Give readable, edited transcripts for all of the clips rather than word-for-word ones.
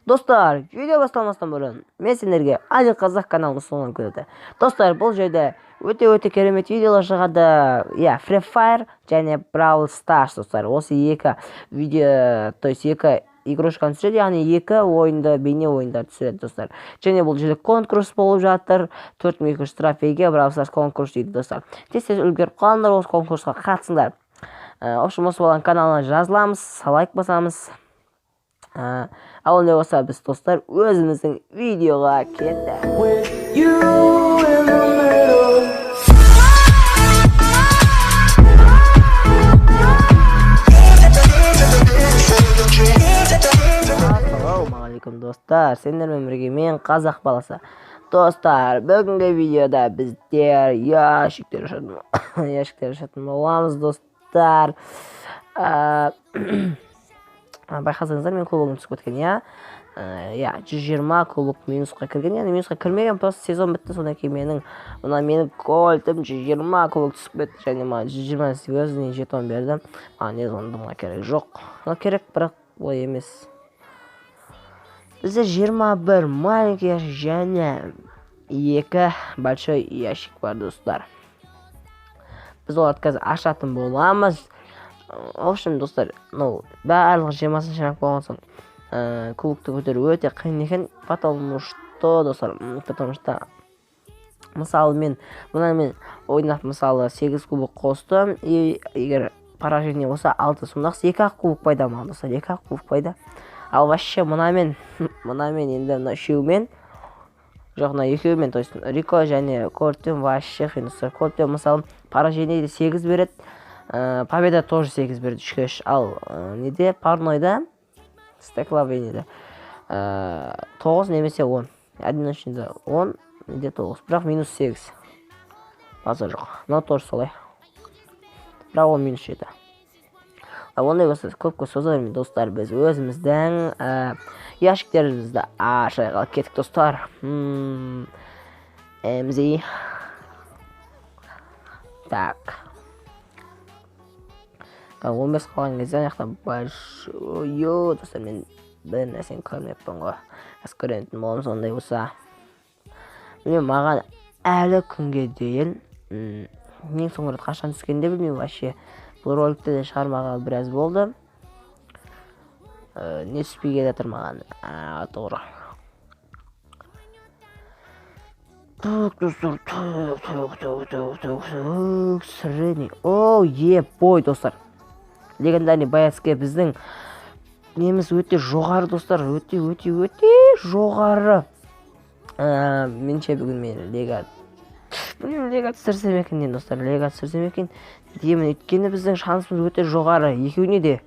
Достар, видео басталмастан бұрын мен сендерге Али Қазақ каналын ұсынғым келеді. Достар, бұл жерде өте-өте керемет видеолар шығады. Иә, Free Fire және Brawl Stars, достар. Осы екі видео, то есть екі игрушканы түсіреді, яғни екі ойынды, бейне ойындар түсіреді, достар. Және бұл жерде конкурс болып жатыр. 4200 трофейге Brawl Stars конкурс дейді, достар. Тез-тез үлгеріп қалыңдар, осы конкурсқа қатысыңдар. В общем, осы баланың каналына жазыламыз, лайк басамыз. Ал ондай болса, біз, достар, өзіміздің видеоға кеттік. With you in the middle. Ассалаумағалейкум, достар, сендермен бірге мен, Қазақ баласы. Достар, бүгінгі видеода біздер ящиктер ашатын боламыз, достар. Байқасаңыздар, мен кубогым түсіп кеткен, иә. Иә, 120 кубок минусқа кірген, яғни минусқа кірмеген, просто сезон бітті, содан кейін менің мына менің Кольтім 120 кубок түсіп кетті және маған 120 звездный жетон берді. Маған не дымға керек жоқ. Ну, керек, бірақ олай емес. Бізде 21 маленький ящик және екі большой ящик бар, достар. Біз оларды қазір ашатын боламыз. В общем, достар, ну, барлығы 20-шы ранг болған соң, кубокты көтеру өте қиын екен, потому что, достар, потому что мысалы мен мынамен ойнап, мысалы, 8 кубок қостым, и егер поражение болса 6, сонда екі ақ кубок пайда маған, достар, екі ақ кубок пайда. Ал вообще мынамен енді мына үшеуімен, жоқ, мына екеуімен, то есть Рико және Кольтпен вообще қиын, достар. Кольтпен, мысалы, поражениеде 8 береді, победа тоже 8 береді, 3-ке 3. Ал неде, парнойда, столкновениеде 9 немесе 10, одиночныйда 10, неде 9, бірақ минус 8, базар жоқ. Мынау тоже солай, бірақ ол минус 7. Ал ондай болса, көпке соза бермей, достар, біз өзіміздің ящиктерімізді ашайық. Ал кеттік, достар. МЗ. Так, 15 қалған кезде ана жақта большой, достар, мен бір нәрсені көрмеппін ғой, қазір көретін боламыз. Ондай болса, білмеймін, маған әлі күнге дейін ең соңғы рет қашан түскенін де білмеймін вообще. Бұл роликті де шығармағалы біраз болды. Не түспей келе жатыр маған? Тұғыры. Так, достар, так, так, так, так, так, так, средний. О, ебой, достар. Легендарный боецке біздің неміз өте жоғары, достар, өте, өте, өте жоғары. Менше, бүгін мен лега, білмеймін, лега түсірсем екен деймін, достар, лега түсірсем екен деймін, өйткені біздің шансымыз өте жоғары, екеуіне де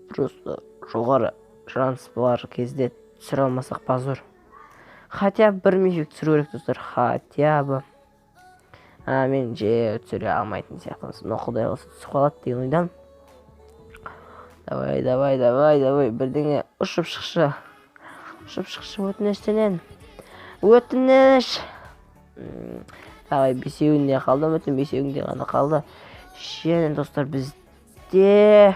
просто жоғары шанс бар кезде түсіре алмасақ, позор. Хотя бы бір мифик түсіру керек, достар, хотя бы. Мен же түсіре алмайтын сияқтымыз, но құдай қаласа, түсіп қалады деген ойдамын. Давай, давай, давай, давай, бірдеңе ұшып шықшы, ұшып шықшы, өтініш сенен, өтініш. Давай, бесеуінде қалды, үмітім бесеуінде ғана қалды. Және, достар, бізде,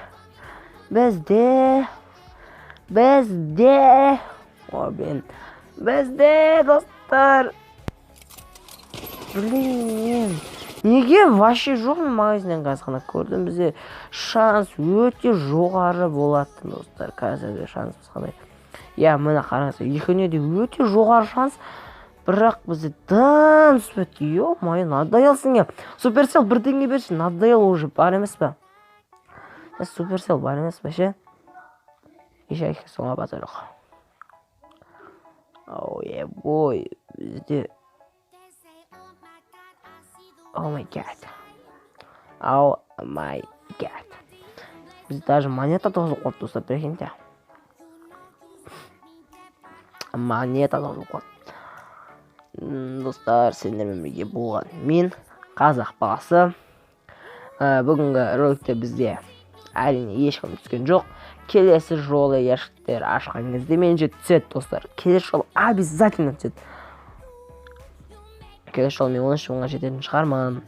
о, блин, бізде, достар, блин, неге вообще жоқ? Мен магазиннен қазір ғана көрдім, бізде шанс өте жоғары болатын, достар. Қазіргі шансымыз қандай? Иә, міне, қараңыздар, екеуіне де өте жоғары шанс, бірақ бізде дым түспеді. Ё-моё, надоел сің, иә. Суперсел бірдеңе берші, надоел уже, бар емес па? Суперсел бар емес па ше? Еще соңға базар жоқ. Ой, бізде, oh my god, oh my god, біз даже монета тоғызып қалды, достар, прикиньте, монета тоғызып қалды. Достар, сендермен бірге болған мен, Қазақ баласы. Бүгінгі роликте бізде, әрине, ешкім түскен жоқ. Келесі жолы ящиктер ашқан кезде меніңше түседі, достар. Келесі жолы обязательно түседі. Келесі жолы мен 13 мыңға жететін шығармын,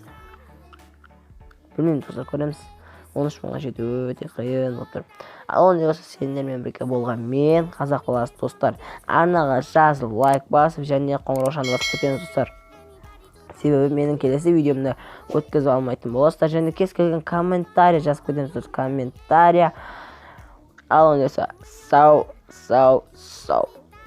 білмеймін, достар, көреміз. 13 мыңға жету өте қиын болып тұр. Ал ондай болса, сендермен бірге болған мен, Қазақ баласы, достар. Арнаға жазылып, лайк басып және қоңыраушаны басып кетеміз, достар, себебі менің келесі видеомды өткізіп алмайтын боласыздар. Және кез келген комментарий жазып кетеміз, достар, комментарий. Ал ондай болса, сау, сау, сау.